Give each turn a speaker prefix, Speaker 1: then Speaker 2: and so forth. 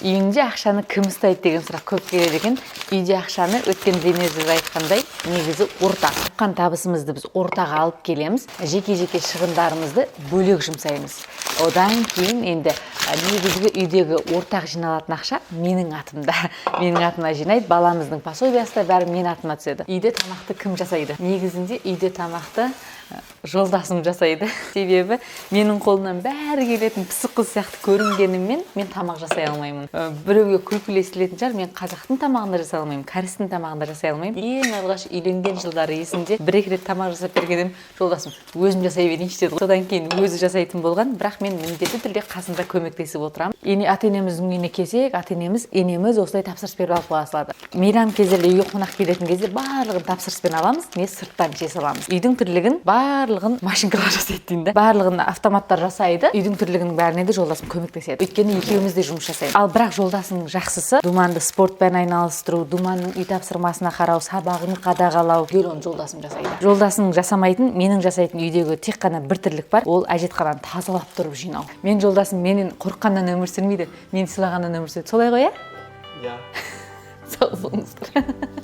Speaker 1: Үйіңде ақшаны кім ұстайды деген сұрақ көп келеді екен. Үйде ақшаны, өткен бейнежазбада айтқандай, негізі ортақ. Тапқан табысымызды біз ортаға алып келеміз, жеке жеке шығындарымызды бөлек жұмсаймыз. Одан кейін енді негізгі үйдегі ортақ жиналатын ақша менің атымда, менің атыма жинайды. Баламыздың пособиясы да, бәрі менің атыма түседі. Үйде тамақты кім жасайды? Негізінде үйде тамақты жолдасым жасайды, себебі менің қолымнан бәрі келетін пысық қыз сияқты көрінгеніммен, мен тамақ жасай алмаймын. Біреуге күлкілі естілетін шығар, мен қазақтың тамағын да жасай алмаймын, кәрістің тамағын да жасай алмаймын. Ең алғаш үйленген жылдары есімде, бір екі рет тамақ жасап берген едім, жолдасым «Өзім жасай берейінші» деді. Содан кейін өзі жасайтын болған, бірақ мен міндетті түрде қасында көмектесіп отырамын. Ене, ата енеміздің үйіне келсек, ата енеміз, енеміз осылай тапсырыс беріп алып қоя салады. Мейрам кездерде, үйге қонақ келетін кезде барлығын тапсырыспен аламыз, не сырттан жей саламыз. Үйдің тірлігін барлығын машинкалар жасайды деймін да, барлығын автоматтар жасайды. Үйдің тірлігінің бәріне де жолдасым көмектеседі, өйткені екеуміз де жұмыс жасаймыз. Ал бірақ жолдасымның жақсысы – Думанды спортпен айналыстыру, Думанның үй тапсырмасына қарау, сабағын қадағалау, түгел оны жолдасым жасайды. Жолдасымның жасамайтын, менің жасайтын үйдегі тек қана бір тірлік бар, ол әжетхананы тазалап тұрып жинау. Мен жолдасым менен қорыққаннан өмір сүрмейді, мені сыйлағаннан өмір сүреді. Солай ғой, иә?
Speaker 2: Иә.
Speaker 1: Сау болыңыздар.